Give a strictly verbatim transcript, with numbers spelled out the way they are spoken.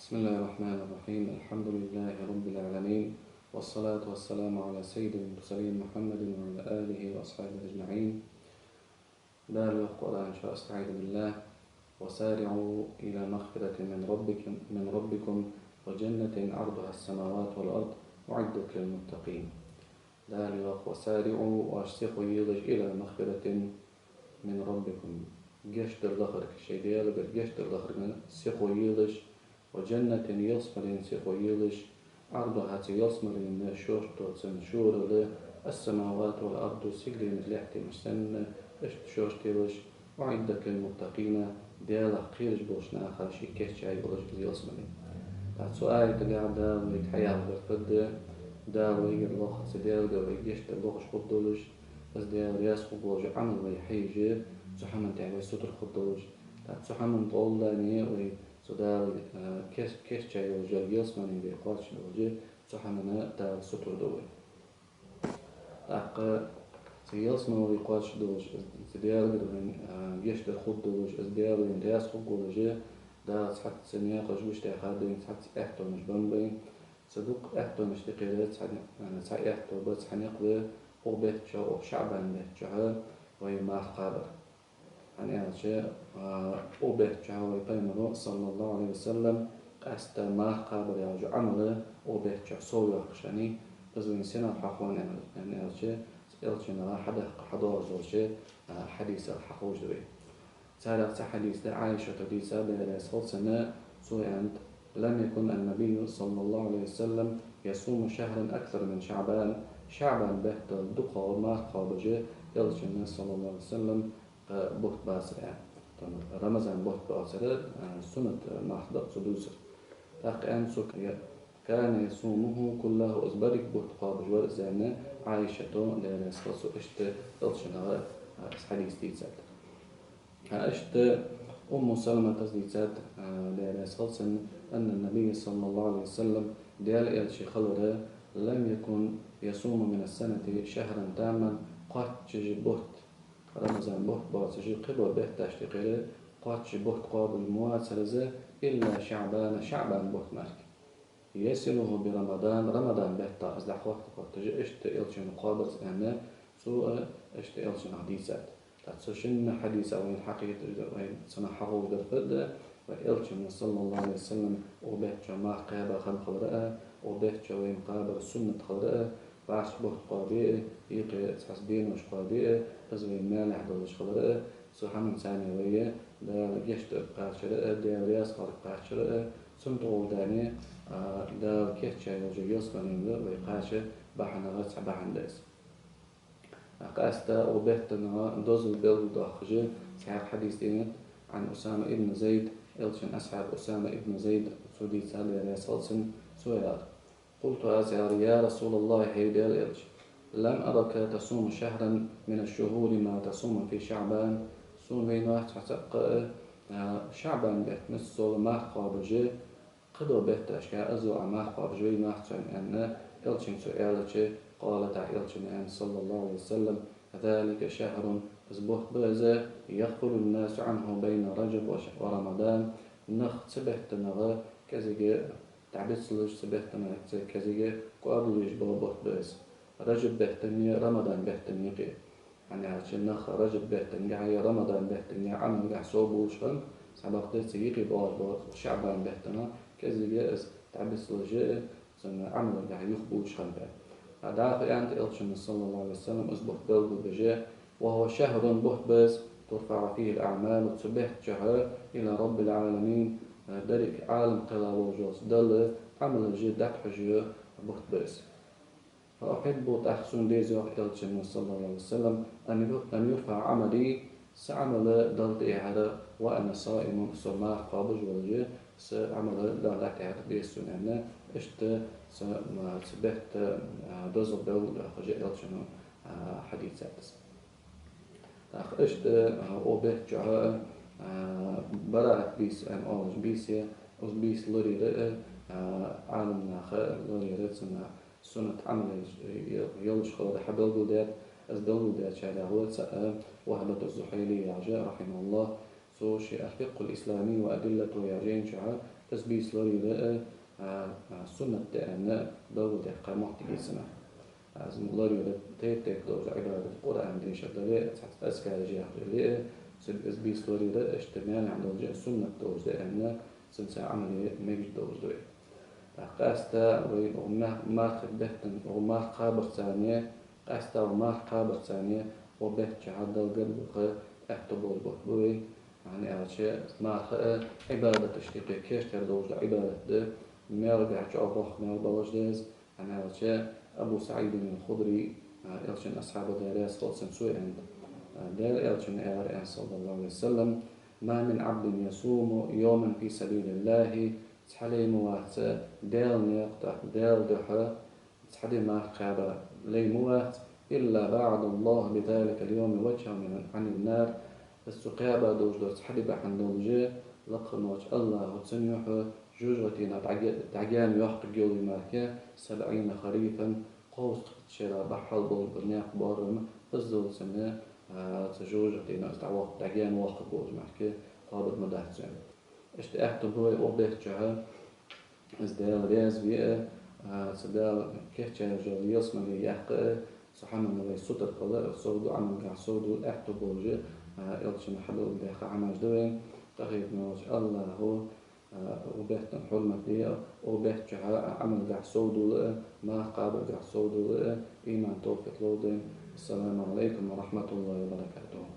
بسم الله الرحمن الرحيم. الحمد لله رب العالمين. والصلاة والسلام على سيد المرسلين محمد وعلى آله وأصحابه أجمعين. Дала йоах Къуръан чу: أستعيذ بالله. وسارعوا إلى مغفرة من ربكم، من ربكم وجنة عرضها السماوات والأرض أعدت للمتقين. Дала йоах: وسارعوا, оаш сихо елаш, إلى مغفرة من ربكم, гешт дар лахарга, шоай Даьлагара гешт дар лахарга сихо елаш, وجنة, ялсмален сихо елаш, عرضها, цу ялсмален шорто, цун шорал, السماوات والأرض, сигаленаш лаьттанаш санна, иштта шорта йолаш, أعدت للمتقين, Даьлах кхераш болча наха ший кийчъяь йолаш из ялсмале. ТӀаккха цу аята тӀа Дала вайга хьаяхар фуд? Дала вайгара лоархӀ, цу Даьлагара вай гешт дар лохаш хургдолаш, из Даьла раьза хургволаш Ӏамал вай хьежа, цу хӀаман тӀа вай сутара хургдолаш. ТӀаккха цу хӀаман гӀолла вай цу Дала, а, кийч-, кийчъяь йолаш йолча ялсмале вай кхоачаш долаш, цу хӀаманна Дала сутара ду вай. ТӀаккха цу ялсмале вай кхоачаш долаш, цу Даьлагара вайна, а, гешт дар хургдолаш, из Даьла вайна раьза хургволаш, Дала цхьацца наькъаш гучадаьхад вайна, цхьацца аьттонаш беннаб вайна. Цу дукха аьттонашта юкъера цхьа, а, цхьа аьтто ба, цхьа никъ ба укх бетта чу, укх ШаӀбан бетта чу вай марха кхабар. ХӀана аьлча, а, укх бетта чу вай Пайхамаро, صلى الله عليه وسلم, къаьстта марха кхабар яхача Ӏамала укх бетта чу совйоаккхаш хиннай, из вайна сенах хьахов аьлча, Элчанах хьадаккха хьадоагӀаш долча, а, хьадисех хьаховш да вай. Царех цхьа хьадис да Ӏайшата дийца, Даьла раьза хилва цунна, цо аьннад: لم يكن النبي صلى الله عليه وسلم يصوم شهرا أكثر من شعبان. ШаӀбан бетта дукхагӀа марха кхоабаш Элчан, صلى الله عليه وسلم, а, бутт бацар, аьнна. Рамазан бутт боацар, а, суннат, а, марха да цо дувцар. ТӀаккха аьннад цо: كان يصومه كله, из берригаш бутт кхоабаш вар из, аьнна, Ӏайшата, Даьла раьза хилва цунна, иштта Элчанах, а, из хьадис дийцад. А, иштта Умму Саламата дийцад, а, Даьла раьза хилва цунна, أن النبي صلى الله عليه وسلم, Даьла Элча хилар, لم يكن يصوم من السنة شهرا تاما, кхоачаш бутт, Рамазан бутт боацаш, кхыбола бетташта юкъера кхоачаш бутт кхоабаш ма вацар из, إلا شعبان, ШаӀбан бутт мара. يصله برمضان, Рамадан бетта из дӀахотташ, иштта Элчано кхоабар из, аьнна, цо, а, иштта Элчанах дийцад. ТӀаккха цу шин хьадисах вайна хьакхеташ да, вайна цунах хьаховш дар фуд? Вай Элчано, صلى الله عليه وسلم, укх бетта чу марха кхаьба хинна хилар а, укх бетта чу вайна кхабар суннат хилар а, бӀарчча бутт кхоабе а, юкъе цхьацца денош кхоабе а, из вайна маьлехь долаш хилар а, цу хӀаманца вай Дала гешт дарга кхачар а, Даьла раьза хиларга кхачар а, цунна тӀагӀолла, а, Дала кийчъяь йолча ялсмале вай кхача бахьанех цхьа бахьан да из. Къаьстта укх бетта дозал белгалдоаккхаш, цхьаькха хьадис денад, عن أسامة بن زيد, Элчан асхьаб Усама ибн Зайд, цо дийцад, Даьла раьза хилва цунна, цо аьлар: قلت, аз аьлар: يا رسول الله, хӀай Даьла Элча, لم أرك تصوم شهرا من الشهور ما تصوم في شعبان. Сона вайнавац хьо цхьаккха а, а, ШаӀбан бетта миссел марха кхоабаш, кхыдола бетташка из а марха кхоабаш вайнавац хьо, аьнна, Элчанга цо аьлча, قال, тӀаккха Элчано аьннад, صلى الله عليه وسلم: ذلك شهر, из бутт ба из, يغفل الناس عنه بين رجب وش-، ورمضان, нах цу бетта кӀезига дӀабицлуш, цу бетта кӀезига кӀоаргал еш бола бутт ба из. Ражаб беттанеи Рамадан беттанеи юкъе. ХӀана аьлча нах Ражаб беттангахьеи Рамадан беттангахьеи Ӏамалгахьа совбувлаш хиннаб, цхьабакъда цу юкъе боагӀаш бола ШаӀбан бетта кӀезига из дӀабицлуш а, цун Ӏамалгахьа юхабувлаш хиннаб. ТӀаккха аьннад Элчано, صلى الله عليه وسلم, из бутт белгалбеш: وهو شهر, бутт ба из, ترفع فيه الأعمال, цу бетта чу إلى رب العالمين, деррига Ӏалам кхелла волча Далла Ӏамалаш дӀатӀахьош йола бутт ба из. فأحب, тӀаккха сона деза, йоах Элчано, صلى الله عليه وسلم, أن ير-، أن يرفع عملي, са Ӏамал Далла тӀехьара, وأنا صائم, со марха кхоабаш волаш, са Ӏамал Далла тӀехьара деза сона, аьнна, иштта цу, м-, цу бетта, а, дозал белгалдоаккхаш Элчано, а, хьадийцад из. ТӀаккха иштта, а, укх бетта чу, а, Бараат бийса аьнна оалаш бийса я, из бийса лораяр а, а, Ӏаламнаха лораяр а цунах суннат Ӏамал йолаш хилар хьабелгалдаьд, из белгалдаьчарех ва цаӀ Вахьбат аз-Зухьайли яхаш, رحمه الله, цо ший الفقه الإسلامي وأدلته яхача жайна чу Из бийса лораяр а, а, а, суннат да аьнна, белгалдаьккха моттиг я цунах. А, из лораяр тайп-тайпара долча Ӏибадат, Къуръан дешар дале а, цхьацца азкараш яхар дале а, цу, из бийса лораяр а иштта маьлехьа долча суннат долаш да аьнна, цунца Ӏамал е мегаш долаш да вай. ТӀаккха къаьстта вай укх ма-, мархий беттан, укх марха кхабарца а, къаьстта укх марха кхабарца а, укх бетта чухь Далла гаргаваха аьттув болаш бола ба вай. ХӀана аьлча, марха а Ӏибадаташта юкъе кийчдаь долаш дола Ӏибадат да, маьлага чӀоагӀа боккха маьл болаш да из. ХӀана аьлча, Абу СаӀид ал-Худри, а, Элчан асхьаб, Даьла раьза хилва цунна, цо аьннад, а, Даьла Элчано аьлар, аьнна, صلى الله عليه وسلم: «ما من عبد يصوم يوما في سبيل الله», цхьа лай ма вац Даьла наькъа тӀа, Даьла духьа, цхьа ди марха кхаьба лай ма вац, «إلا بعد الله بذلك اليوم وجهه من، عن النار». Из цо кхаьба долаш дола цхьа ди бахьан долаш, лакха волча АллахӀо цун юхь жожагӀатенах дӀаге-, дӀагаьна йоаккхаргйолаш я мара, «سبعين خريفا», кховзткъа шера бахьал болаш бола наькъа боарам, из долча цунна, а, цу жожагӀатенах из дӀавоаккх-, дӀагаьна воаккхаргволаш мара, кхоабаргма дац цо. Иштта аьттув ба вай укх бетта чухь, из Даьла раьза ве а, а, цу Дала кийчъяьржал ялсмале яккха а, цу хӀаманна вай сутара хила а, сов ду, Ӏамалгахьа сов дала аьттув болаш, а, Элчано хьабелгалдаьккха хӀамаш да вайна. Къахетаме волча АллахӀо, а, укх беттан хьурмат де а, укх бетта чухь, а, Ӏамалгахьа сов дала а, марха кхабаргахьа сов дала а иман, товфикъ лолда вайна. السلام عليكم ورحمة الله وبركاته.